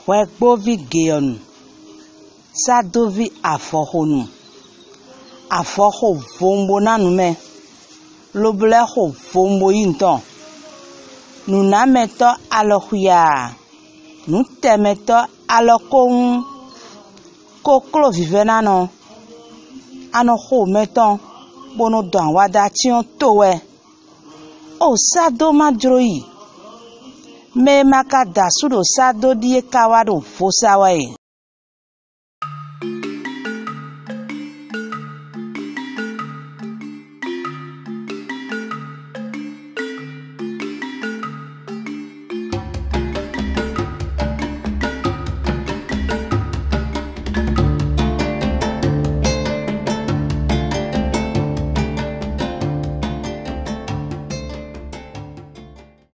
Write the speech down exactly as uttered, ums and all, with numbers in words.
Hwɛgbóví geyɔnu, sádoví avɔxonu, avɔxo vowunbónánu mɛ, lobo lɛ́ xo vowunbóyínu tɔn, nǔnámɛtɔ́ alɔxwiaa, nǔtɛmɛtɔ́ alɔkóhún, kokló vívɛ́nánɔ, a nɔ xo mɛ tɔn, bó nɔ dɔn awada cyɔ́n to wɛ. O sá dó má jló yi. Mɛ e ma ka da asú ɖo sá dó ɖíe ka wá ɖo vo sa wɛ e.